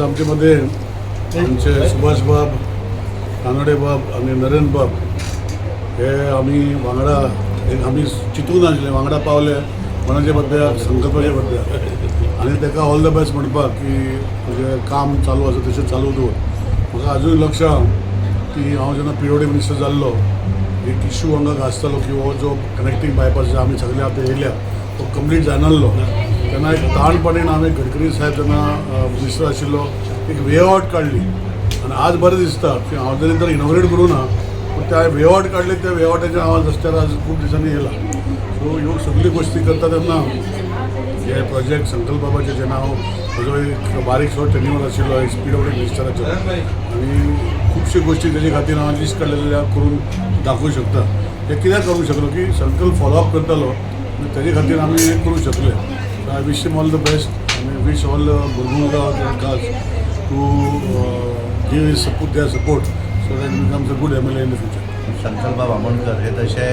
आमच्यामध्ये आमचे सुभाषबाब, कानडेबाब आनी नरेंद्रबाब हे आमी वांगडा एक आमी चिंतून नासले वांगडा पावले कोणाच्या बद्दल, संकल्पाच्या बद्दल. आनी ताका ऑल the best म्हणपाक की तुजें काम चालू आसा तशें चालू दवर. म्हाका आजूय लक्ष आहा की हांव जेन्ना पीडब्ल्यूडी मिनिस्टर जाल्लो, एक इशू हांगा गाजतालो की हो जो कनेक्टींग बायपास जो आमी सगळे आतां येयल्या तो कंप्लीट जायनासलो. तेन्ना एक ताणपणेन हांवें गडकरी साहेब जेन्ना मिनिस्टर आशिल्लो एक वे आवट काडली. आनी आज बरें दिसता की हांव जरी तर इनॉग्रेट करूं ना, पूण त्या वे आवट काडले, त्या वे आवटाचेर हांव रस्त्यार आज खूब दिसांनी येयला. सो ह्यो सगळ्यो गोश्टी करता तेन्ना हे प्रोजेक्ट संकल्प बाबाचे जेन्ना हांव म्हजो एक बारीकसो टेन्युअर आशिल्लो पीडब्ल्यूडी मिनिस्टराचो आनी खुबश्यो गोश्टी तेजे खातीर हांव लिस्ट काडलेले करून दाखोवंक शकता. हे कित्याक करूंक शकलो की संकल्प फॉलोअप करतालो आनी तेजे खातीर आमी हें करूंक शकले. So I wish him all the best आनी wish all Mormugao guys to give his support, their support, so that becomes a good MLA in the future. संकल्प आमोणकर हे तसे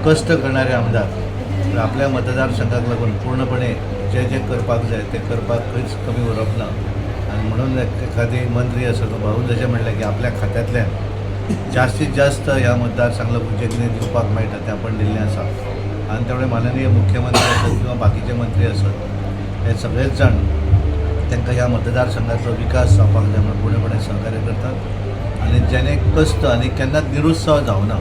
कश्ट करणारे आमदार, तर आपल्या मतदारसंघाक लागून पूर्णपणे जे जे करपाक जाय ते करपाक खंयच कमी उरप ना. आनी म्हणून एखादी मंत्री आसा तो भाऊन जशें म्हणलें की आपल्या खात्यांतल्यान जास्तीत जास्त ह्या मतदारसंघाक लागून जें कितें दिवपाक मेळटा तें आपण दिल्लें आसा. आनी त्यामुळे माननीय मुख्यमंत्री आसत किंवा बाकीचे मंत्री आसत, हे सगळेच जाण तांकां ह्या मतदारसंघाचो विकास जावपाक जाय म्हणून पूर्णपणे सहकार्य करतात. आनी जेणे कश्ट आनी केन्नाच निरुत्साह जावना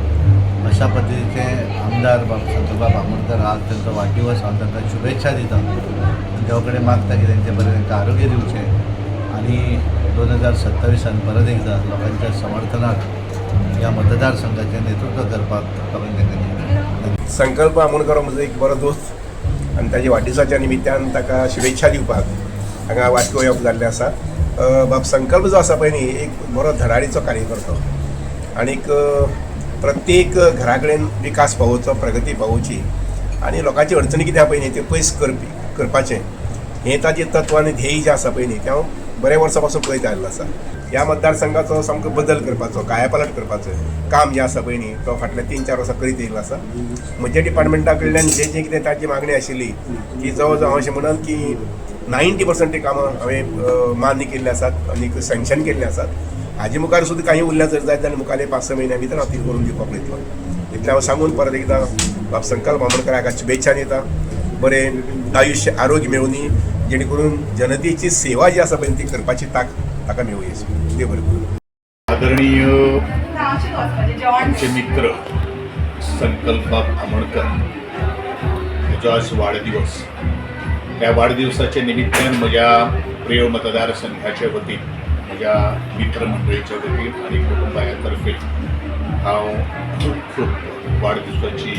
अशा पद्दतीचे आमदार बाब संकल्पबाब आमोणकर, आज तांचो वाडदिवस, हांव तांकां शुभेच्छा दिता आनी देवा कडेन मागता की तेंचें बरें तांकां आरोग्य दिवचें आनी 2027आन परत एकदां लोकांच्या समर्थनाक ह्या मतदारसंघाचें नेतृत्व करपाक लोकांनी तांकां दिलें. संकल्प आमोणकर हो म्हजो एक बरो दोस्त आनी ताच्या वाडदिसाच्या निमित्तान ताका शुभेच्छा दिवपाक हांगा वास्को येवप जाल्लें आसा. बाब संकल्प जो आसा पळय न्ही, एक बरो धडाडीचो कार्यकर्तो आनीक प्रत्येक घरा कडेन विकास पावोवचो, प्रगती पावोवची आनी लोकांची अडचणी कितें आहा पळय न्ही, त्यो पयस करपी करपाचें हें ताजें तत्व आनी ध्येय जें आसा पळय न्ही, तें हांव बऱ्या वर्सां पासून पळयत आयिल्लो आसा. ह्या मतदारसंघाचो सामको बदल करपाचो, कायापालट करपाचो काम जें आसा पळय न्ही, तो फाटल्या 3-4 वर्सां करीत येयल्लो आसा. म्हज्या डिपार्टमेंटा कडल्यान जें जें कितें ताची मागणी आशिल्ली की जवळ जवळ हांव अशें म्हणन की 90% ती कामां हांवें मान्य केल्लीं आसात आनी सँक्शन केल्लीं आसात. हाजे मुखार सुद्दां काही उरल्या जर जायत जाल्यार मुखारले 5-6 म्हयन्या भितर हांव ती करून दिवपाक पळयतलो. इतलें हांव सांगून परत एकदां बाब संकल्प आमोणकर हाका शुभेच्छा दिता. बरें आयुश्य आरोग्य मेळुनी, जेणे करून जनतेची सेवा जी आसा पळय ती करपाची ताक ताका मेळुया. देव बरें करूं. आदरणीय आमचे मित्र संकल्प आमोणकर हेजो आज वाडदिवस. ह्या वाडदिवसाच्या निमित्तान म्हज्या प्रियोळ मतदारसंघाच्या वतीन, म्हज्या मित्रमंडळीच्या वतीन आनी कुटुंबाया तर्फे हांव खूब खूब वाडदिवसाची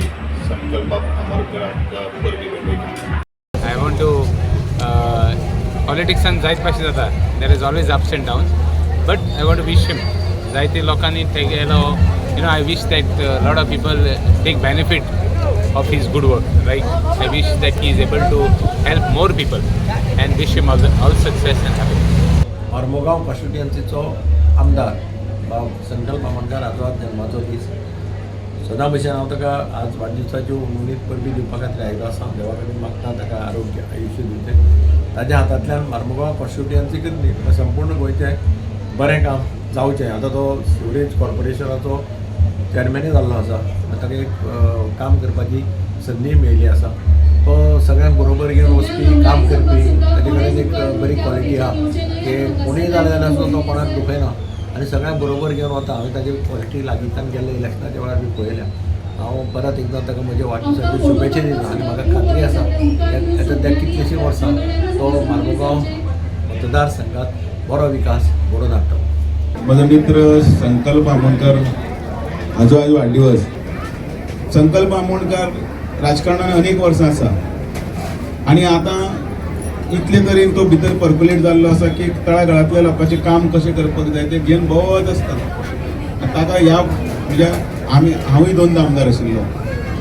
संकल्प आमोणकराक परबीं भेटयतां. I want to पॉलिटिक्सान जायत भाशेन जाता, there is always ups and downs, but I want to wish him. जायते लोकांनी तेगेलो I wish that lot of people take benefit of his good work. Like, I wish that he is able to help more people and wish him all success and happiness. Marmugao कॉन्स्टिट्युएन्सीचो आमदार बाब संकल्प आमोणकार हाचो आज जल्माचो दीस. सदां भशेन हांव ताका आज वाडदिवसाच्यो हुनहुनीत परबीं दिवपा खातीर आयिल्लो आसा. देवा कडेन मागता ताका आरोग्य आयुश्य दिवचें, ताज्या हातांतल्यान मार्मोगांव कॉन्स्टिट्युएन्सीकच न्ही पण संपूर्ण गोंयचें बरें काम जावचें. आतां तो सिवरेज कॉर्पोरेशनाचो चॅरमॅनूय जाल्लो आसा, ताका एक काम करपाची संदी मेळिल्ली आसा. तो सगळ्यांक बरोबर घेवन वचपी, काम करपी, ताजे कडेन एक बरी क्वॉलिटी आहा की कोणूय जालें जाल्यार सुद्दां तो कोणाक दुखयना आनी सगळ्यांक बरोबर घेवन वता. हांवें ताजी क्वॉलिटी लागींच्यान गेल्ले इलेक्शनाच्या वेळार बी पळयल्या. हांव परत एकदां ताका म्हज्या वाडदिवसाच्यो शुभेच्छा दिता आनी म्हाका खात्री आसा आतां त्या कितलींशीं वर्सां तो मार्मोगांव मतदारसंघात बरो विकास घडोवन हाडटलो. म्हजो मित्र संकल्प आमोणकर हाजो आयज वाडदिवस. संकल्प आमोणकर राजकारणान अनेक वर्सां आसा आनी आतां इतले तरेन तो भितर पर्क्युलेट जाल्लो आसा की तळागाळांतल्या लोकांचें काम कशें करपाक जाय तें घेवन भोंवत आसता. आनी ताका ह्या म्हणजे आमी, हांवूय दोनदां आमदार आशिल्लो.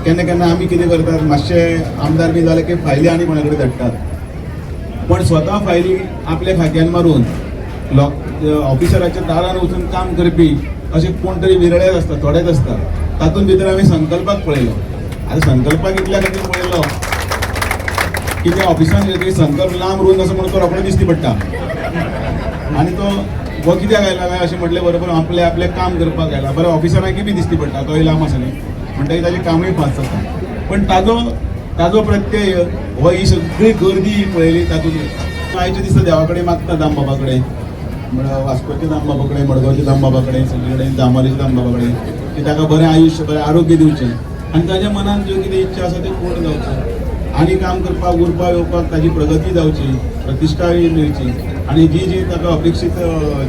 केन्ना केन्ना आमी कितें करतात, मातशे आमदार बी जाले की फायली आनी कोणा कडेन धाडटात, पण स्वता फायली आपल्या खात्यान मारून लोक ऑफिसराच्या दारान वचून काम करपी अशे कोण तरी विरळेच आसता, थोडेच आसता. तातूंत भितर आमी संकल्पाक पळयलो. आतां संकल्पाक इतल्या खातीर पळयलो की त्या ऑफिसान येतकीर संकल्प लांब रूंद आसा म्हणून तो रोखडो दिश्टी पडटा आनी तो हो कित्याक आयला काय अशें म्हटलें बरोबर आपलें आपलें काम करपाक आयला. बरें, ऑफिसरांकय बी दिश्टी पडटा, तोय लांब आसा न्ही, म्हणटकीर ताजें कामूय फास्ट जाता. पण ताजो ताजो प्रत्यय हो ही सगळी गर्दी पळयली तातूंत. आयच्या दिसा देवा कडेन मागता, दामबाबा कडेन, म्हळ्यार वास्कोच्या दामबाबा कडेन, मडगांवच्या दामबाबा कडेन, सगळे कडेन दामोलीच्या दामबाबा कडेन की ताका बरें आयुश्य, बरें आरोग्य दिवचें आनी ताज्या मनान ज्यो कितें इच्छा आसा त्यो पूर्ण जावच्यो आनी काम करपाक उरपा येवपाक ताजी प्रगती जावची, प्रतिश्ठाय मेळची आनी जी जी ताका अपेक्षीत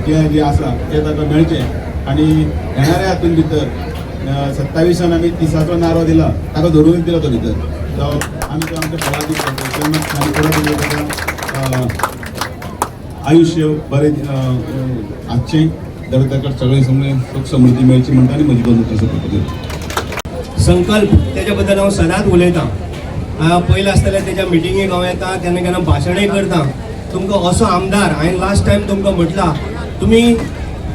जें जें आसा तें ताका मेळचें. आनी येणाऱ्या हातून भितर 27 आमी 30चो नारो दिला, ताका धरूनच दिला तो भितर. जावं आमी तो आमच्या फळादीक करता. आनी परत एकदां ताका आयुश्य बरें आसचें, दर ताका सगळें सगळें सुख समृद्धी मेळची म्हणटा आनी म्हजी दोन उतरां सोंपयता. संकल्प तेच्या बद्दल हांव सदांच उलयतां. पयलीं आसतलें तेच्या मिटिंगेक हांव येता, केन्ना केन्ना भाशणूय करता. तुमकां असो आमदार हांवें लास्ट टायम तुमकां म्हटलां, तुमी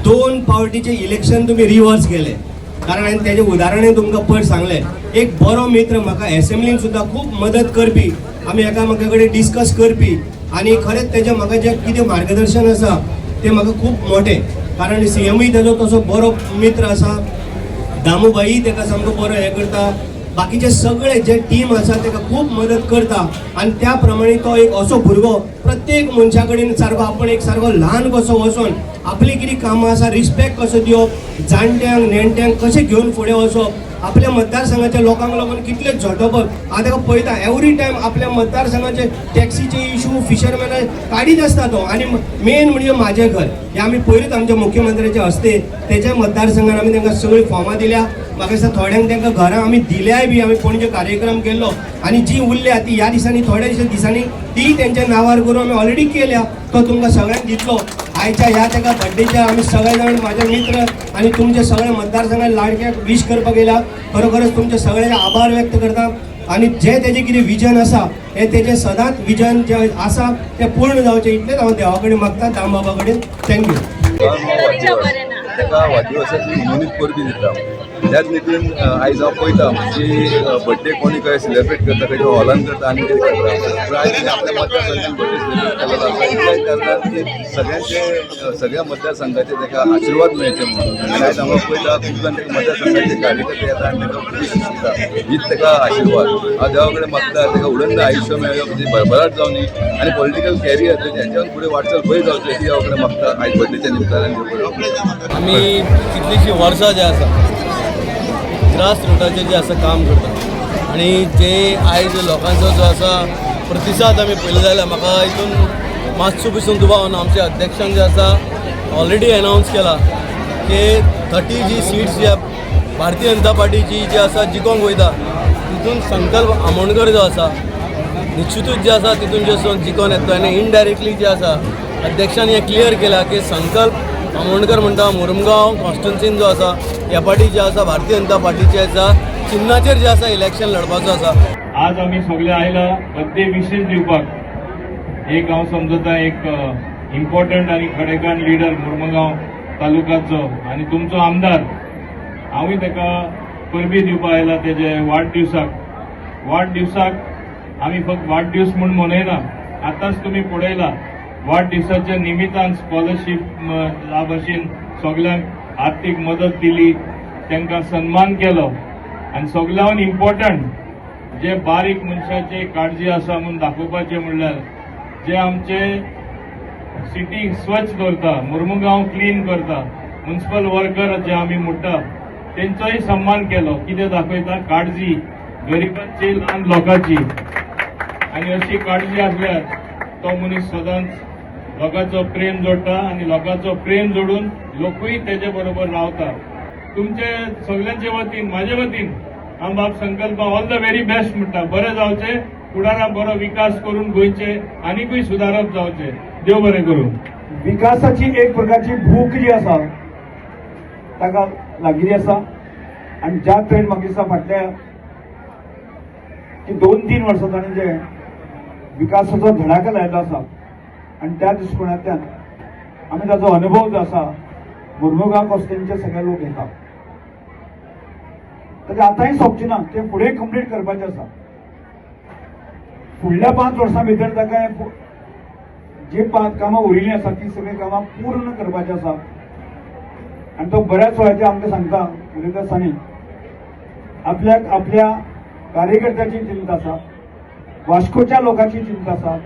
दोन पावटीचें इलेक्शन तुमी रिवर्स केलें, कारण हांवें तेजें उदाहरणूय तुमकां पयर सांगलें. एक बरो मित्र, म्हाका एसेंब्लीन सुद्दां खूब मदत करपी, आमी एकामेका कडेन डिस्कस करपी आनी खरेंच तेजें म्हाका जें कितें मार्गदर्शन आसा तें म्हाका खूब मोटें, कारण सीएमूय तेजो तसो बरो मित्र आसा, दामूबाई तेका सामको बरो हें करता, बाकीचे सगळे जे टीम आसा तेका खूब मदत करता. आनी त्या प्रमाणे तो एक असो भुरगो प्रत्येक मनशा कडेन सारको आपण एक सारको ल्हान कसो वचोन आपली कितें कामां आसा, रिस्पेक्ट कसो दिवप, जाणट्यांक नेणट्यांक कशें घेवन फुडें वचप, आपल्या मतदारसंघाच्या लोकांक लागून कितले झटपप. हांव ताका पळयता एवरी टायम आपल्या मतदारसंघाचे टॅक्सीचे इशू, फिशरमॅना काडीत आसता तो. आनी मेन म्हणजे म्हाजें घर हें आमी पयरूच आमच्या मुख्यमंत्र्याच्या हस्ते तेच्या मतदारसंघान आमी तांकां सगळीं फॉर्मां दिल्या. म्हाका दिसता थोड्यांक तांकां घरां आमी दिल्याय बी. आमी पणजे कार्यक्रम केल्लो आनी जी उरल्या ती ह्या दिसांनी, थोड्या दिसांनी ती तेंच्या नांवार करून आमी ऑलरेडी केल्या. तो तुमकां सगळ्यांक दितलो. आयच्या ह्या ताका बड्डेच्या आमी सगळे जाण म्हाजे मित्र आनी तुमचे सगळे मतदारसंघात लाडक्याक वीश करपाक येयला. खरोखरच तुमचे सगळ्यांचे आभार व्यक्त करता आनी जे तेजें कितें विजन आसा हें तेजें सदांच विजन जें आसा तें पूर्ण जावचें इतलेंच हांव देवा कडेन मागता, दामबाबा कडेन. Thank you. ताका वाडदिवसाची हुनहुनीत परबीं दिता. त्याच नितीन आयज हांव पळयता की बड्डे कोणी खंय सेलिब्रेट करता, खंयच्या हॉलान करता आनी कितें करता, पूण आयज तेणी आपल्या मतदारसंघान बड्डे सेलिब्रेट केलेलो आसा. इतल्याच कारणान की सगळ्यांचे, सगळ्या मतदारसंघाचे ताका आशिर्वाद मेळचे म्हणून. आनी आयज हांव पळयता खूब जाण ताका मतदारसंघाचे कार्यकर्ते येता आनी ताका वीश दिता, हीच ताका आशिर्वाद. हांव देवा कडेन मागता ताका उडंत आयुश्य मेळ्ळें, म्हणजे भरभराट जावनी आनी पॉलिटिकल कॅरियर तेच्या फुडें वाटचाल बरी जावची अशी देवा कडेन मागता आयज बड्डेच्या निमतान. आमी कितलींशीं वर्सां जे आसा ग्रास रुटाचेर जे आसा काम करता आनी जे आयज लोकांचो जो आसा प्रतिसाद आमी पळयलो जाल्यार म्हाका हितून मातसो पसून दुबाव ना. आमच्या अध्यक्षान जे आसा ऑलरेडी एनावन्स केला की 30 जी सिट्स जी भारतीय जनता पार्टीची जी आसा जिखोंक वयता, तितून संकल्प आमोणकर जो आसा निश्चितूच जे आसा तितून जे जिखोन येतलो. आनी इनडायरेक्टली जे आसा अध्यक्षान हें क्लियर केलां की संकल्प आमोणकर म्हणटा मुरमगांव कॉन्स्टिट्युन्सीन जो आसा ह्या पाटी जे आसा भारतीय जनता पार्टीचे आसा चिन्नाचेर जे आसा इलेक्शन लढपाचो आसा. आज आमी सगळे आयला बर्थडे विशेष दिवपाक. एक हांव समजता एक इम्पॉर्टंट आनी खडेगांठ लिडर मुर्मगांव तालुक्याचो आनी तुमचो आमदार, हांवूय ताका परबी दिवपाक आयला तेजे वाडदिवसाक. वाडदिवसाक आमी फक्त वाडदीस म्हूण मनयना, आतांच तुमी पळयला वाडदिवसाच्या निमित्तान स्कॉलरशीप ह्या भशेन सगल्यांक आर्थीक मदत दिली, तांकां सन्मान केलो. आनी सगल्यान इम्पॉर्टंट जे बारीक मनशाचे काळजी आसा म्हूण दाखोवपाचें म्हणल्यार जे आमचे सिटी स्वच्छ दवरता, मुर्मुगांव क्लीन करता, म्युनिसिपल वर्कर जे आमी म्हणटा तेंचोय सन्मान केलो. कितें दाखयता? काळजी गरिबांची, ल्हान लोकांची. आनी अशी काळजी आसल्यार तो मनीस सदांच लोकांचो प्रेम जोडटा आनी लोकांचो प्रेम जोडून लोकूय तेजे बरोबर रावता. तुमचे सगल्यांचे वतीन, म्हाजे वतीन हांव बाब संकल्प ऑल the very best म्हणटा. बरें जावचें, फुडाराक बरो विकास करून गोंयचे आनिकूय सुदारप जावचें. देव बरें करूं. विकासाची एक प्रकारची भूक जी आसा ताका लागिल्ली आसा आनी ज्या तरेन म्हाका दिसता फाटल्या की 2-3 वर्सां ताणें जे विकासाचो धडाका लायिल्लो आसा आनी त्या दृश्टिकोनांतल्यान आमी ताचो अनुभव जो आसा मुर्मुगांव कॉन्स्टिट्युएन्सीचे सगळे लोक घेता. ताचें आतांय सोंपचें ना, तें फुडें कंप्लीट करपाचें आसा. फुडल्या 5 वर्सां भितर ताका जी 5 कामां उरिल्लीं आसा ती सगळीं कामां पूर्ण करपाचीं आसा. आनी तो बऱ्याच वेळाचेर आमकां सांगता, उलयता आसतना आपल्याक आपल्या कार्यकर्त्याची चिंता आसा, वास्कोच्या लोकांची चिंता आसा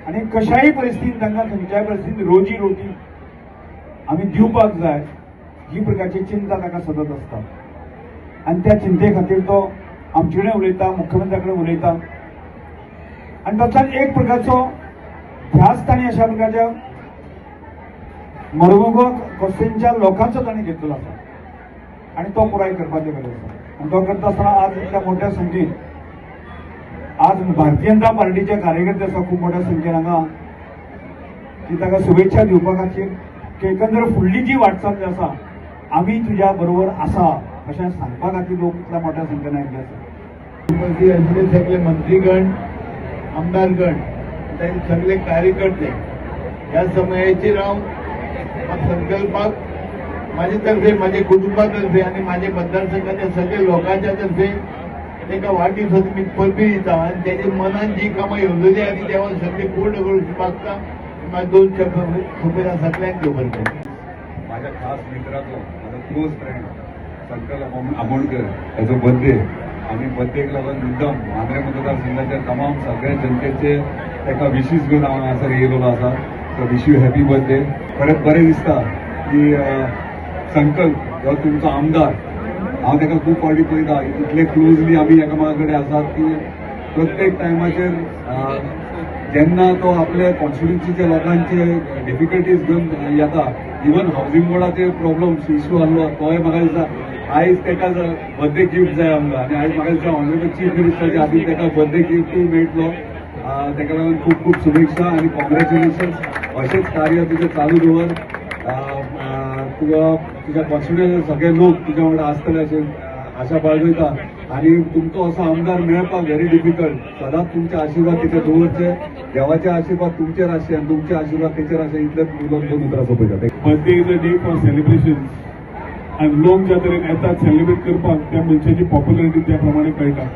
आनी कशाय परिस्थितीन तांकां खंयच्याय परिस्थितीन रोजी रोटी आमी दिवपाक जाय ही प्रकारची चिंता ताका सतत आसता. आनी त्या चिंते खातीर तो आमचे कडेन उलयता, मुख्यमंत्र्या कडेन उलयता आनी तातूंतल्यान एक प्रकारचो ध्यास ताणें अशा प्रकारच्या मुर्मुगांव कॉन्स्टिट्युएन्सीच्या लोकांचो ताणें घेतलेलो आसा आनी तो पुराय करपाची गरज आसा. आनी तो करता आसतना आज इतल्या मोठ्या संख्येन आज भारतीय जनता पार्टीचे कार्यकर्ते आसा खूब मोठ्या संख्येन हांगा की ताका शुभेच्छा दिवपा खातीर की एकंदर फुडली जी वाटचाल जी आसा आमी तुज्या बरोबर आसा अशें सांगपा खातीर लोक इतल्या मोठ्या संख्येन आयिल्ले आसा. असले सगळे मंत्रीगण, आमदारगण, तांचे सगळे कार्यकर्ते ह्या समयाचेर हांव संकल्पाक माझे तर्फे, माझे कुटुंबा तर्फे आनी माझे मतदारसंघाच्या सगळ्या लोकांच्या तर्फे ताका वाडदिवसाची मी परबी दिता आनी तेजे मनान जी कामां येवजली आसा ती देवान सगळी पूर्ण करूंक मागता. माझे 2 शब्द सोंपयता. सगळ्यांक देव बरें करूं. माझ्या खास मित्राचो, माझा क्लोज फ्रेंड संकल्प आमोणकर याचो बर्थडे आनी बर्थडेक लागून मुद्दम मांद्रे मतदारसंघाच्या तमाम सगळ्या जनतेचे ताका विशीस घेवन हांव हांगासर येयलेलो आसा. So wish you happy birthday. खरेंच बरें दिसता की संकल्प हो तुमचो आमदार, हांव ताका खूब फावटी पळयता, इतले क्लोजली आमी एकामेका कडेन आसात की प्रत्येक टायमाचेर जेन्ना तो आपल्या कॉन्स्टिट्युन्सीच्या लोकांचे डिफिकल्टीज घेवन येता, इवन हावजींग बोर्डाचे प्रॉब्लम्स इश्यू आहलो तोय म्हाका दिसता आयज ताका बर्थडे गिफ्ट जाय आमकां. आनी आयज म्हाका दिसता ऑनरेबल चीफ मिनिस्टराच्या हातीन ताका बर्थडे गिफ्टूय मेळटलो. ताका लागून खूब खूब शुभेच्छा आनी कॉंग्रॅच्युलेशन्स. अशेंच कार्य तुजें चालू दवर. तुका तुज्या कॉन्स्टिट्युएन्सी सगळे लोक तुज्या वांगडा आसतले अशें आशा बाळगयता. आनी तुमकां असो आमदार मेळपाक व्हेरी डिफिकल्ट. सदांच तुमचे आशिर्वाद तिचे दवरचे, देवाचे आशिर्वाद तुमचेर आसचे आनी तुमचे आशिर्वाद तेचेर आसचे इतलेच उलोवन 2 उतरां सोंपयता. Birthday is a day for celebration आनी लोक ज्या तरेन येतात सेलिब्रेट करपाक त्या मनशाची पॉप्युलरिटी त्या प्रमाणे कळटा.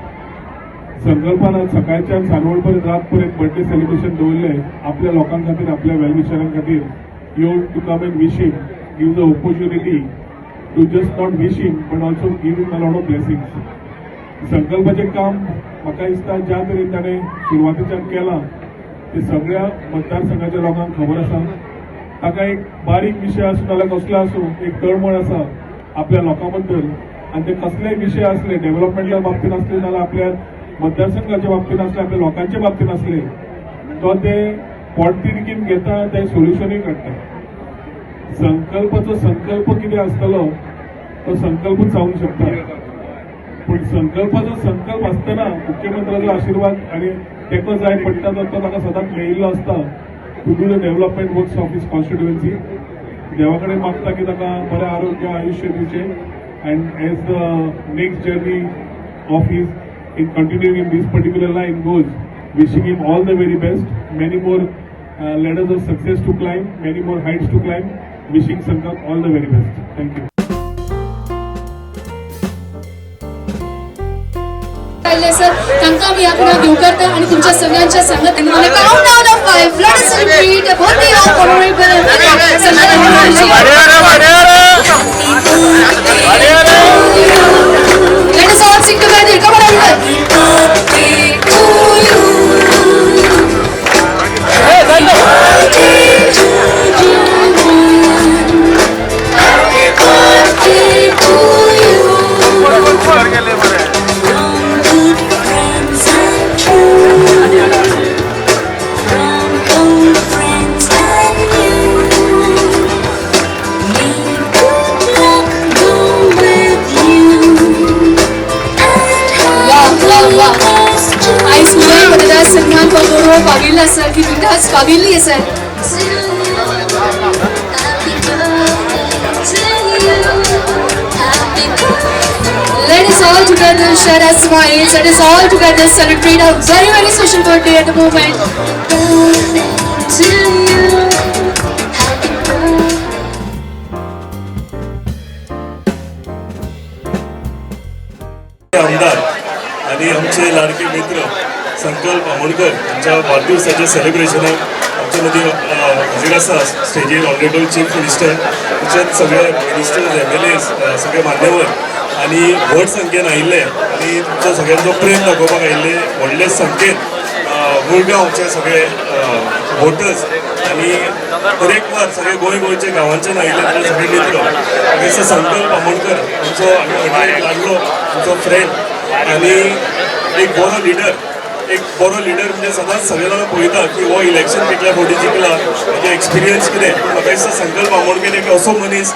संकल्पान आज सकाळच्यान सांजवेळ पर्यंत रात पर्यंत बर्थडे सेलिब्रेशन दवरलें आपल्या लोकां खातीर, आपल्या वेलविशरां खातीर येवन to come and wish him give the opportunity to just not wish him but also give him a lot of blessings. संकल्पाचें काम म्हाका दिसता ज्या तरेन ताणें सुरवातेच्यान केलां तें सगळ्या मतदारसंघाच्या लोकांक खबर आसा. ताका एक बारीक विशय आसूं नाजाल्यार कसलो आसूं एक तळमळ आसा आपल्या लोकां बद्दल आनी ते कसलेय विशय आसले, डेव्हलपमेंटा बाबतींत आसले नाजाल्यार आपल्या मतदारसंघाच्या बाबतींत आसले, आपल्या लोकांच्या बाबतींत आसले, तो ते पोटतिडकीन घेता, ते सोल्युशनूय काडटा. संकल्पाचो संकल्प कितें आसतलो तो संकल्पूच जावंक शकता, पूण संकल्पाचो संकल्प आसतना मुख्यमंत्र्याचो आशिर्वाद आनी तेको जाय पडटा तर तो ताका सदांच मेळिल्लो आसता to do the development works of his constituency. देवा कडेन मागता की ताका बरें आरोग्य आयुश्य दिवचें and as the next journey of his in continuing in this particular line goes, wishing him all the very best, many more ladders of success to climb, many more heights to climb. Wishing Sankalp all the very best. Thank you. आयिल्ले आसात तांकां आमी ह्या खिणाक येवकारता आनी तुमच्या सगळ्यांच्या सांगात. Count down of 5, let us celebrate the birthday of honourable Sankalp. Let us all sing together. Come on, everyone. Happy to you. Happy to you. Happy birthday to you. From good friends and true. From old friends and new. May good luck go with you. वाह वाह वाह! आयज मुंबय मतदारसंघात हो गौरव पाविल्लो आसा की मिठास पाविल्ली आसा. Happy birthday to you. Happy Let us all together share our smiles. Let us all together celebrate our very, very special birthday at the moment. Birthday to you. Happy birthday. आमदार आणि आमचे लाडके मित्र संकल्प आमोणकर हांच्या वाडदिवसाच्या सेलिब्रेशनाक आमच्या मदीं हाजीर आसा स्टेजीर ऑनरेबल चीफ मिनिस्टर, तशेंच सगळे मिनिस्टर्स, एमएलए, सगळे मान्यवर आनी व्हड संख्येन आयिल्ले आनी तुमच्या सगळ्यांचो प्रेम दाखोवपाक आयिल्ले व्हडले संख्येन मुळगांवचे सगळे वोटर्स आनी दरेकवार सगळे गोंय गोंयचे गांवांच्यान आयिल्ले आमचे सगळे मित्र. म्हाका संकल्प आमोणकर आमचो आमी लागलो आमचो फ्रेंड आनी एक बरो लिडर. एक बरो लिडर म्हणजे सदांच सगळे जाणां पळयता की हो इलेक्शन कितल्या फावटी जिखला, ताजे एक्सपिरियन्स कितें. पूण म्हाका दिसता संकल्प आमोणकर एक असो मनीस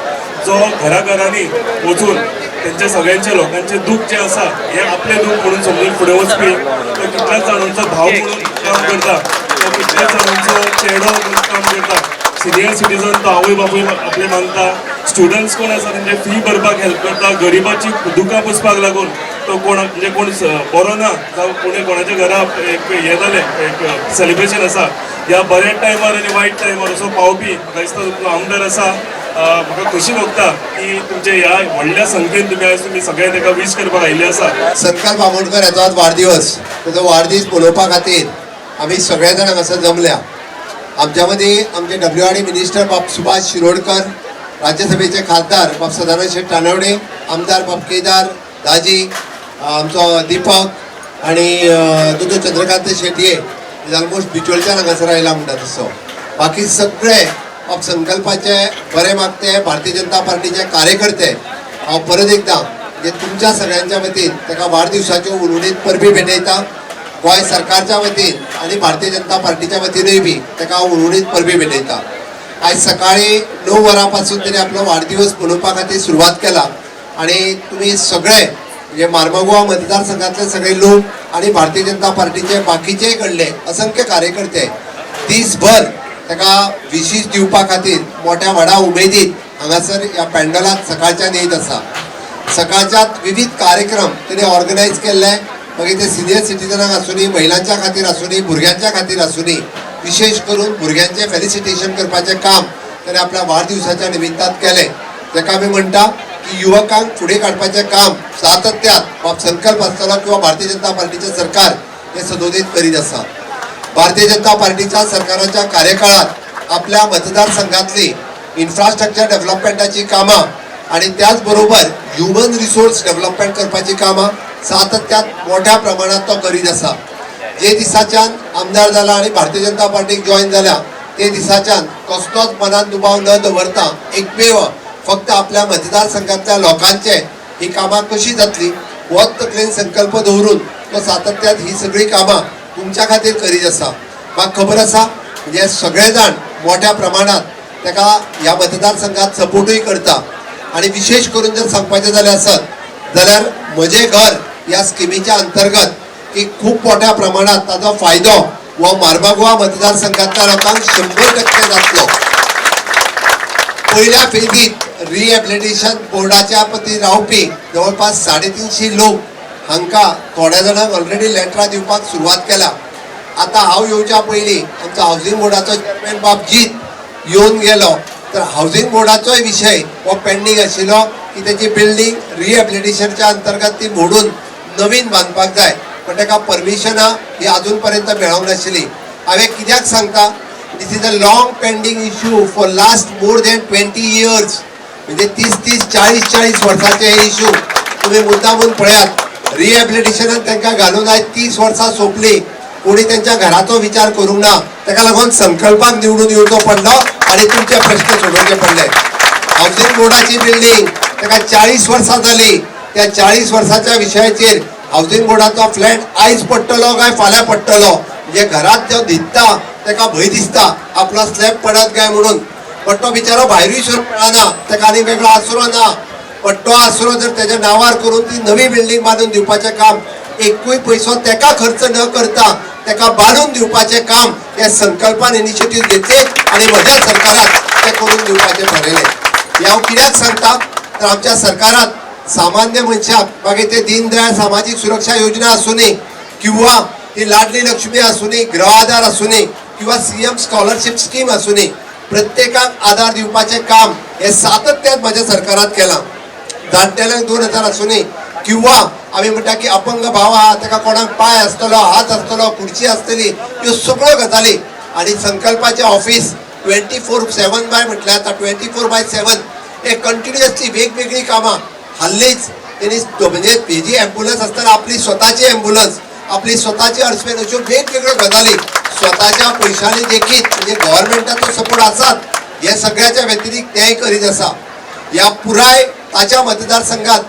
जो घराघरांनी वचून तेंच्या सगळ्यांच्या लोकांचें दूख जें आसा हें आपलें दूख म्हणून समजून फुडें वचपी. तो कितल्याच जाणांचो भाव म्हणून काम करता, तो कितल्याच जाणांचो चेडो म्हणून काम करता. सिनियर सिटीजन तो आवय बापूय आपले मानता. स्टुडंट्स कोण आसा तेंचे फी भरपाक हेल्प करता. गरिबाची दुकां पुसपाक लागून तो कोण म्हणजे कोण बरो ना जावं कोणी कोणाच्या घरा एक हें जालें, एक सेलिब्रेशन आसा, ह्या बऱ्या टायमार आनी वायट टायमार असो पावपी म्हाका दिसता तुमचो आमदार आसा. म्हाका खोशी भोगता की तुमचे ह्या व्हडल्या संख्येन तुमी आयज तुमी सगळे ताका वीश करपाक आयिल्ले आसा. संकल्प आमोणकर हाचो आज वाडदिवस. ताजो वाडदीस मनोवपा खातीर आमी सगळे जाण हांगासर जमल्या. आमच्या मदीं आमचे डब्ल्यूआरडी मिनिस्टर बाब सुभाष शिरोडकर, राज्यसभेचे खासदार बाब सदानंद शेट तानवडे, आमदार बाब केदार दाजी, आमचो दीपक आनी दोतोर चंद्रकांत शेटये is almost बिचोलच्यान हांगासर आयला म्हणटा तसो. बाकी सगळे बाब संकल्पाचे बरे मागते भारतीय जनता पार्टीचे कार्यकर्ते. हांव परत एकदां म्हणजे तुमच्या सगळ्यांच्या वतीन ताका वाडदिवसाच्यो उर्वरीत परबी भेटयता. गोंय सरकारच्या वतीन आनी भारतीय जनता पार्टीच्या वतीनूय बी ताका हांव उर्वरीत परबी भेटयता. आयज सकाळी 9 वरां पासून तेणी आपलो वाडदिवस मनोवपा खातीर सुरवात केला आनी तुमी सगळे म्हणजे मार्मागोवा मतदारसंघातले सगळे लोक आनी भारतीय जनता पार्टीचे बाकीचेय कडले असंख्य कार्यकर्ते दीसभर ताका विशीस दिवपा खातीर मोठ्या व्हडा उमेदीन हांगासर ह्या पॅन्डलांत सकाळच्यान येयत आसा. सकाळच्यात विविध कार्यक्रम तेणी ऑर्गनायज केल्ले, मागीर ते सिनियर सिटीजनांक आसुनी, महिलांच्या खातीर आसुनी, भुरग्यांच्या खातीर आसुनी. विशेष करून भुरग्यांचें फेलिसिटेशन करपाचें काम ताणें आपल्या वाडदिवसाच्या निमित्तान केलें. ताका आमी म्हणटा की युवकांक फुडें काडपाचें काम सातत्यात बाब संकल्प आसतलो किंवा भारतीय जनता पार्टीचें सरकार हें सदोदीत करीत आसा. भारतीय जनता पार्टीच्या सरकाराच्या कार्यकाळात आपल्या मतदारसंघातली इन्फ्रास्ट्रक्चर डेव्हलपमेंटाची कामां आनी त्याच बरोबर ह्युमन रिसोर्स डेव्हलपमेंट करपाची कामां सातत्यात मोठ्या प्रमाणात तो करीत आसा. जे दिसाच्यान आमदार जाला आनी भारतीय जनता पार्टीक जॉयन जाल्या ते दिसाच्यान कसलोच मनात दुबाव न दवरता एकमेव फक्त आपल्या मतदारसंघातल्या लोकांचे ही कामां कशी जातली होच तकलेन संकल्प दवरून तो सातत्यात ही सगळी कामां तुमच्या खातीर करीत आसा. म्हाका खबर आसा म्हणजे सगळे जाण मोठ्या प्रमाणात ताका ह्या मतदारसंघात सपोर्टूय करता. आनी विशेष करून जर सांगपाचें जालें आसत जाल्यार म्हजें घर ह्या स्किमीच्या अंतर्गत की खूब मोठ्या प्रमाणात ताजो फायदो हो मार्मागोवा मतदारसंघातल्या लोकांक 100% जातलो. पयल्या फेजीत रिहॅबिलिटेशन बोर्डाच्या पती रावपी जवळपास 350 लोक हांकां थोड्या जाणांक ऑलरेडी लेटरां दिवपाक सुरवात केला. आतां हांव येवच्या पयलीं आमचो हावजींग बोर्डाचो चेअरमॅन बाब जीत येवन गेलो, तर हावजींग बोर्डाचोय विशय हो पेंडींग आशिल्लो की तेची बिल्डींग रिहॅबिलिटेशनच्या अंतर्गत ती मोडून नवीन बांदपाक जाय, पण ताका परमिशनां ही अजून पर्यंत मेळोंक नाशिल्ली. हांवें कित्याक सांगता, this is a long pending issue for last more than 20 years. म्हणजे 30 30 40 40 वर्सांचे हे इशू तुमी मुद्दामून पळयात. रिहॅबिलिटेशनान तांकां घालून आयज 30 वर्सां सोंपली, कोणी त्यांच्या घराचो विचार करूंक ना. ताका लागून संकल्पाक निवडून येवचो पडलो आनी तुमचे प्रश्न सोडोवचे पडले. हावजींग बोर्डाची बिल्डींग ताका 40 वर्सां जाली. त्या 40 वर्साच्या विशयाचेर हावजींग बोर्डाचो फ्लॅट आयज पडटलो काय फाल्यां पडटलो, म्हणजे घरात जो न्हिदता ताका भंय दिसता आपलो स्लॅब पडत काय म्हणून, पण तो बिचारो भायरूय सरून मेळना, ताका आनी वेगळो आसरो ना. पण तो आसरो जर तेज्या नांवार करून ती नवी बिल्डींग बांदून दिवपाचें काम, एकूय पयसो तेका खर्च न करता तेका बांदून दिवपाचें काम हे संकल्पान इनिशिएटीव घेतले आनी म्हज्या सरकारात तें करून दिवपाचें थारयलें. हें हांव कित्याक सांगता, तर आमच्या सरकारात सामान्य मनशाक मागीर ते दीनदयाळ सामाजीक सुरक्षा योजना आसूं किंवा ती लाडली लक्ष्मी आसूं, गृह आधार आसूं किंवा CM scholarship scheme आसूं, प्रत्येकाक आधार दिवपाचें काम हें सातत्यान म्हज्या सरकारात केलां. जाणटेल्यांक 2000 आसूं किंवा आमी म्हणटा की अपंग भाव आहा ताका कोणाक पांय आसतलो, हात आसतलो, खुर्ची आसतली, ह्यो सगळ्यो गजाली. आनी संकल्पाचें ऑफिस 24/7 बाय म्हटल्यार आतां 24/7 हे कंटिन्युअसली वेगवेगळीं कामां. हाल्लीच तेणी म्हणजे हेजी एम्बुलन्स आसतना आपली स्वताची एम्बुलन्स, आपली स्वताची अर्सवेन, अश्यो वेगवेगळ्यो गजाली स्वताच्या पयशांनी देखीत, म्हणजे गव्हर्मेंटाचो सपोर्ट आसात हे सगळ्याच्या व्यतिरिक्त तेंय करीत आसा. ह्या पुराय ताच्या मतदारसंघात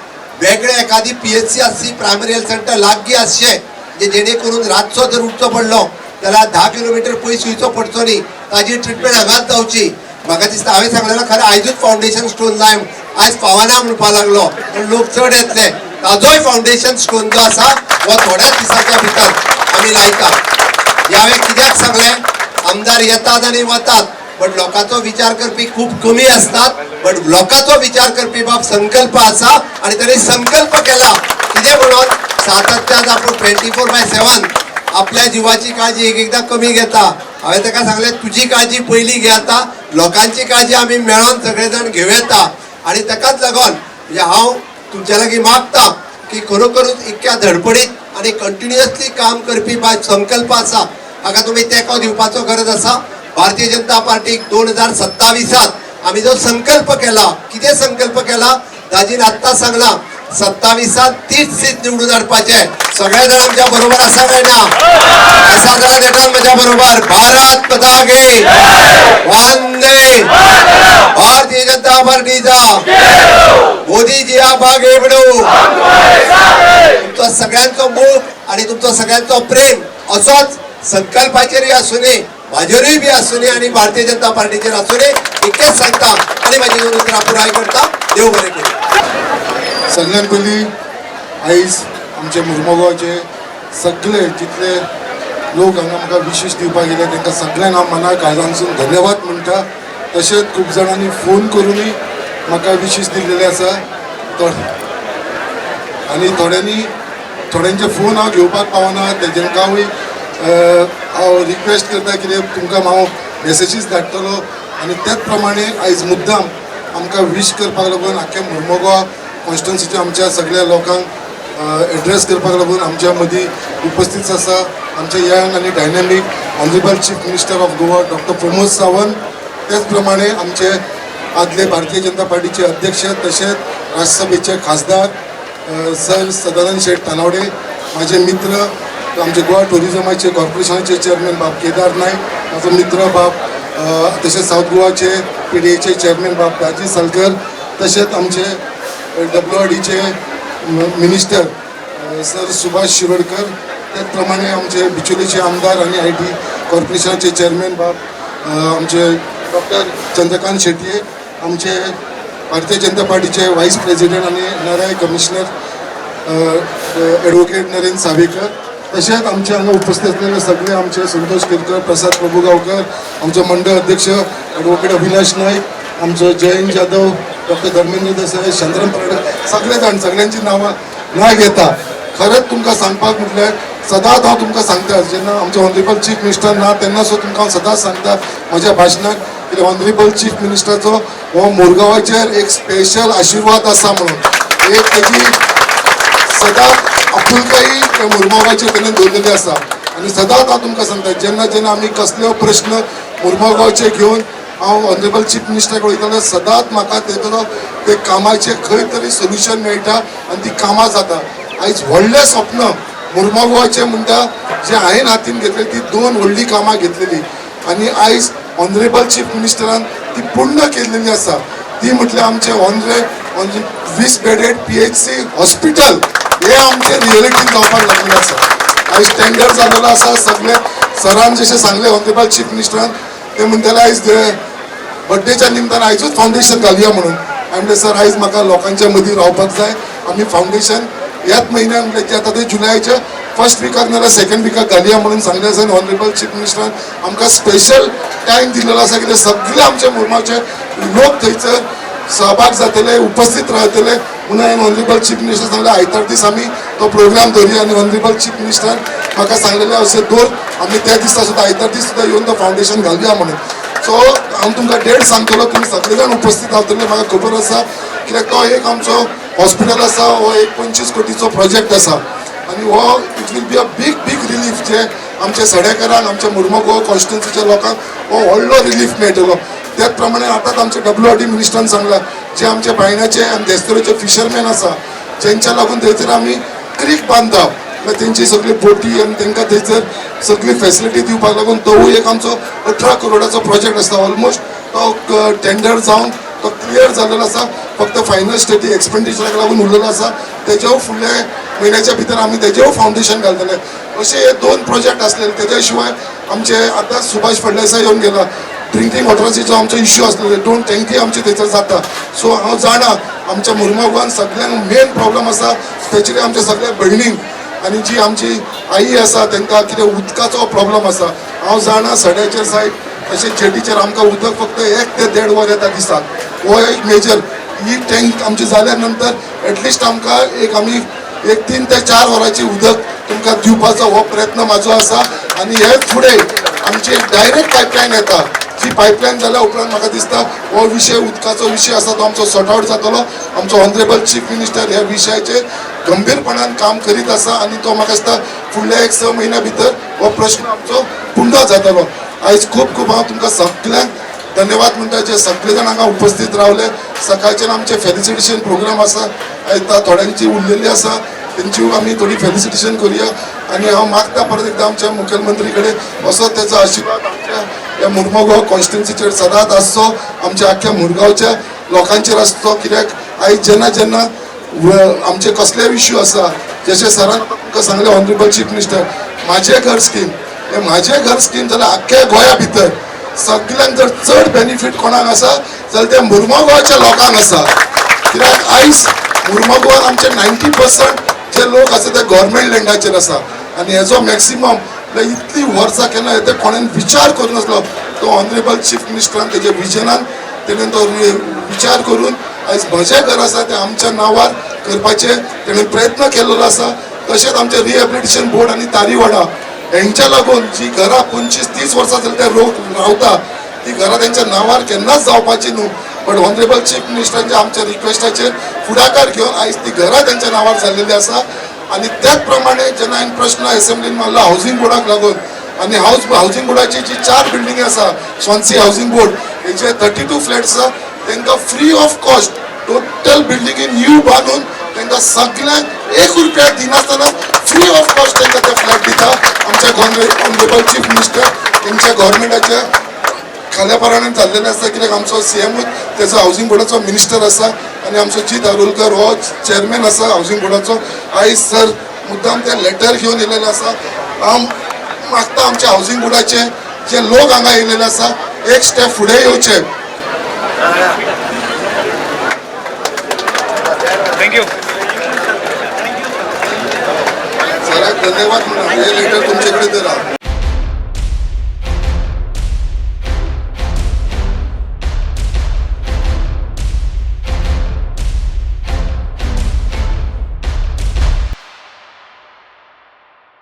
वेगळे एखादी PHC आसची, प्रायमरी हेल्थ सेंटर लागीं आसचें, म्हणजे जेणे करून रातचो जर उठचो पडलो जाल्यार 10 किलोमिटर पयस वयचो पडचो न्ही, ताजी ट्रिटमेंट हांगाच जावची. म्हाका दिसता हांवें सांगलेलें खरें, आयजूच फावंडेशन स्टोन लाय, आयज फावना म्हणपाक लागलो पण लोक चड येतले. ताजोय फावंडेशन स्टोन जो आसा हो थोड्याच दिसाच्या भितर आमी लायता. हें हांवें कित्याक सांगलें, आमदार येतात आनी वतात, पण लोकांचो विचार करपी खूब कमी असतात. पण लोकांचो विचार करपी बाब संकल्प आसा आनी ताणें संकल्प केला कितें म्हणून सातत्यान आपूण 24/7 आपल्या जिवाची काळजी एक एकदां कमी घेता. हांवें ताका सांगलें तुजी काळजी पयली घे, आतां लोकांची काळजी आमी मेळोन सगळे जाण घेवं येता. आनी ताकाच लागून म्हणजे हांव तुमच्या लागीं मागता की खरोखरूच इतक्या धडपडीत आनी कंटिन्युअसली काम करपी बाब संकल्प आसा, हाका तुमी तेंको दिवपाचो गरज आसा. भारतीय जनता पार्टीक 2027 आमी जो संकल्प केला, कितें संकल्प केला दाजीन आत्तां सांगला, 27 30 सीट निवडून हाडपाचे. सगळे जाण आमच्या बरोबर आसा काय ना? आसा जाल्यार नेटान म्हज्या बरोबर भारत माता की वंदे, भारतीय जनता पार्टीचा, मोदीजी आप आगे बढ़ो. तुमचो सगळ्यांचो मोग आनी तुमचो सगळ्यांचो प्रेम असोच संकल्पाचेरूय आसूं, म्हाजेरूय बी आसूं आनी भारतीय जनता पार्टीचेर आसूं, इतकेंच सांगता आनी म्हाजी दोन उतरां पुराय करता. देव बरें करूं. सगळ्यात पयलीं आयज आमचे मुर्मुगांवचे सगळे जितले लोक हांगा म्हाका विशेश दिवपाक येयले तांकां सगळ्यांक हांव मना काळजांतसून धन्यवाद म्हणटा. तशेंच खूब जाणांनी फोन करुनूय म्हाका विशेश दिल्लेले आसा आनी थोड्यांचे फोन हांव घेवपाक पावना, तेंकां हांव रिक्वेस्ट करता कितें तुमकां हांव मॅसेजीस धाडटलो. आनी त्याच प्रमाणे आयज मुद्दाम आमकां विश करपाक लागून आख्या मुर्मुगांव कॉन्स्टिट्युन्सीच्या आमच्या सगळ्या लोकांक एड्रेस करपाक लागून आमच्या मदीं उपस्थित आसा आमचे यंग आनी dynamic honourable chief minister of Goa doctor Pramod Sawant. त्याच प्रमाणे आमचे आदले भारतीय जनता पार्टीचे अध्यक्ष तशेंच राज्यसभेचे खासदार सर सदानंद शेट तानावडे, माझे मित्र आमचे गोवा टुरिजमाचे कॉर्पोरेशनाचे चेअरमॅन बाब केदार नायक, म्हाजो मित्र बाब तशेंच सावथ गोवाचे PDAचे चेअरमॅन बाब राजीव सालकर, तशेंच आमचे WRDचे मिनिस्टर सर सुभाष शिरोडकर, त्याच प्रमाणे आमचे बिचोलीचे आमदार आनी IT कॉर्पोरेशनाचे चेअरमॅन बाब आमचे डॉक्टर चंद्रकांत शेटये, आमचे भारतीय जनता पार्टीचे व्हायस प्रेसिडेंट आनी NRI commissioner advocate Narendra Sawaikar, तशेंच आमचे हांगा उपस्थित असलेले सगळे आमचे संतोष केरकर, प्रसाद प्रभुगांवकर, आमचे मंडळ अध्यक्ष ॲडव्होकेट अविनाश नाईक, आमचो जयंत जाधव, डॉक्टर धर्मेंद्र देसाय, चंद्रम पराडकर, सगळे जाण, सगळ्यांची नांवां ना घेता खरेंच तुमकां सांगपाक म्हटल्यार सदांच हांव तुमकां सांगता, जेन्ना आमचो ऑनरेबल चीफ मिनिस्टर ना तेन्ना सुद्दां तुमकां हांव सदांच सांगता म्हज्या भाशणाक की ऑनरेबल चीफ मिनिस्टराचो हो मुरगांवाचेर एक स्पेशल आशिर्वाद आसा म्हणून, एक तेजी सदांच आपुलकाय त्या मुरगांवाचेर तेणें दवरलेली आसा. आनी सदांच हांव तुमकां सांगता, जेन्ना जेन्ना आमी कसल्यो प्रश्न मुरगांवचे घेवन हांव ऑनरेबल चीफ मिनिस्टराक वयतालो, सदांच म्हाका तेजो ते कामाचें खंय तरी सोल्युशन मेळटा आनी ती कामां जाता. आयज व्हडलें स्वप्न मुरगांवाचें म्हणटा जें हांवें हातीन घेतलें ती दोन व्हडलीं कामां घेतलेली आनी आयज ऑनरेबल चीफ मिनिस्टरान ती पूर्ण केलेली आसा. ती म्हटल्यार आमचें ऑनरे 20 बेडेड PHC hospital हे आमचें रियलिटीन जावपाक लागलेलें आसा. आयज टेंडर जालेलो आसा, सगळे सरान जशें सांगलें ऑनरेबल चीफ मिनिस्टरान, ते म्हणटाले आयज बड्डेच्या निमतान आयजूच फावंडेशन घालया म्हणून. हांवें म्हणलें सर आयज म्हाका लोकांच्या मदीं रावपाक जाय, आमी फावंडेशन ह्याच म्हयन्यान म्हणजे आतां ते जुलयाच्या फर्स्ट विकाक नाजाल्यार सेकंड विकाक घालया म्हणून सांगलें आसा. आनी ऑनरेबल चीफ मिनिस्टरान आमकां स्पेशल टायम दिलेलो आसा कित्याक सगळे आमचे मुरगांवचे लोक थंयसर सहभाग जातले, उपस्थित रावतले म्हणून हांवें ऑनरेबल चीफ मिनिस्टर सांगलें आयतार दीस आमी तो प्रोग्राम धरुया. आनी ऑनरेबल चीफ मिनिस्टरान म्हाका सांगलेलें अशें दवर, आमी त्या दिसा सुद्दां आयतार दीस सुद्दां येवन तो फावंडेशन घालया म्हणून. सो हांव तुमकां डेट सांगतलो, तुमी सगळे जाण उपस्थित रावतले म्हाका खबर आसा, कित्याक तो एक आमचो हॉस्पिटल आसा, हो एक 25 कोटीचो प्रोजेक्ट आसा आनी हो it will be a big big relief जे आमच्या सडेकरांक, आमच्या मुरगांव कॉन्स्टिट्युन्सीच्या लोकांक हो व्हडलो रिलीफ मेळटलो. त्याच प्रमाणे आतांच आमचे WRD मिनिस्टरान सांगलां जे आमच्या बायणाचे आनी देस्तोरेचे फिशरमॅन आसा जेंच्या लागून थंयसर आमी क्रीक बांदता, तेंची सगळी बोटी आनी तेंकां थंयसर सगळी फेसिलिटी दिवपाक लागून तोवूय एक आमचो 18 करोडाचो प्रोजेक्ट आसता. ऑलमोस्ट तो टेंडर जावन तो क्लियर जालेलो आसा, फक्त फायनल स्टेटी एक्सपेंडिचराक लागून उरलेलो आसा. तेजेव फुडल्या म्हयन्याच्या भितर आमी तेजेव फावंडेशन घालतले. अशे हे दोन प्रोजेक्ट आसलेले. तेज्या शिवाय आमचे आतां सुभाष फळदेसाय येवन गेला, ड्रिंकींग वॉटराचो जो आमचो इश्यू आसलेलो 2 टँकी आमचे थंयसर जाता. सो हांव जाणा आमच्या मुरगांवान सगळ्यांक मेन प्रॉब्लम आसा, स्पेशली आमच्या सगळ्या भयणींक आनी जी आमची आई आसा तांकां कितें उदकाचो प्रॉब्लम आसा. हांव जाणा सड्याचेर सायड तशेंच जेटीचेर आमकां उदक फक्त 1 ते 1.5 वर येता दिसाक, हो एक मेजर. ही टँक आमची जाल्या नंतर एटलिस्ट आमकां एक आमी एक 3 ते 4 वरांची उदक तुमकां दिवपाचो हो प्रयत्न म्हाजो आसा. आनी हे फुडें आमची एक डायरेक्ट पायपलायन येता, जी पायपलायन जाल्या उपरांत म्हाका दिसता हो विशय उदकाचो विशय आसा तो आमचो सॉर्ट आवट जातलो. आमचो ऑनरेबल चीफ मिनिस्टर ह्या विशयाचेर गंभीरपणान काम करीत आसा आनी तो म्हाका दिसता फुडल्या एक 6 म्हयन्या भितर हो प्रश्न आमचो पूर्ण जातलो. आयज खूब खूब हांव तुमकां सगळ्यांक धन्यवाद म्हणटा जे सगळे जाण हांगा उपस्थित रावले. सकाळच्यान आमचे फेलिसिटेशन प्रोग्राम आसा, आतां थोड्यांची उरलेली आसा तेंची आमी थोडी फेलिसिटेशन करुया. आनी हांव मागता परत एकदां आमच्या मुखेलमंत्री कडेन असो तेचो आशिर्वाद आमच्या ह्या मुरगांव कॉन्स्टिट्युन्सीचेर सदांच आसचो, आमच्या आख्ख्या मुरगांवच्या लोकांचेर आसचो. कित्याक आयज जेन्ना जेन्ना आमचे कसलेय इश्यू आसा, जशें सरान तुमकां सांगलें ऑनरेबल चीफ मिनिस्टर म्हाजें घर स्कीम, हें म्हाजें घर स्कीम जाल्यार आख्ख्या गोंया भितर सगळ्यांक जर चड बेनिफीट कोणाक आसा जाल्यार ते मुरगांव गोंयच्या लोकांक आसा. कित्याक आयज मुरगांव गोवान आमचे 90% जे लोक आसा ते गव्हर्मेंट लँडाचेर आसा आनी हेजो मॅक्सिमम इतली वर्सां केन्ना ते कोणेन विचार करूं नासलो तो ऑनरेबल चीफ मिनिस्टरान तेजे विजनान तेणेन तो विचार करून आयज म्हजें घर आसा तें आमच्या नांवार करपाचें तेणें प्रयत्न केल्लो आसा. तशेंच आमचें रिहेबिलिटेशन बोर्ड आनी तारीवाडा हेंच्या लागून जी घरां 25-30 वर्सां जाली ते लोक रावता ती घरां तेंच्या नांवार केन्नाच जावपाची न्हू, बट ऑनरेबल चीफ मिनिस्टरांच्या आमच्या रिक्वेस्टाचेर फुडाकार घेवन आयज ती घरां तेंच्या नांवार जाल्लेली आसा. आनी त्याच प्रमाणे जेन्ना हांवें प्रश्न एसेंब्लीन मारलो हावजींग बोर्डाक लागून आनी हावजींग बोर्डाची जी 4 बिल्डिंगी आसा स्वानसी हावजींग बोर्ड हेचे 32 फ्लॅट्स आसा तांकां फ्री ऑफ कॉस्ट टोटल बिल्डिंगी न्यू बांदून तांकां सगळ्यांक 1 रुपया दिनासतना फ्री ऑफ कॉस्ट तांकां ते फ्लॅट दिता आमच्या ऑनरेबल चीफ मिनिस्टर तेंच्या गव्हर्मेंटाच्या खाल्यापराणान जाल्लेलें आसा. कित्याक आमचो CM तेजो हावजींग बोर्डाचो मिनिस्टर आसा आनी आमचो जीत आरोलकर हो चेअरमॅन आसा हावजींग बोर्डाचो. आयज सर मुद्दाम ते लेटर घेवन येयलेले आसा. हांव मागता आमच्या हावजींग बोर्डाचे जे लोक हांगा येयलेले आसा एक स्टेप फुडें येवचे. Thank you सराक धन्यवाद म्हणून हे लेटर तुमचे कडेन दिला.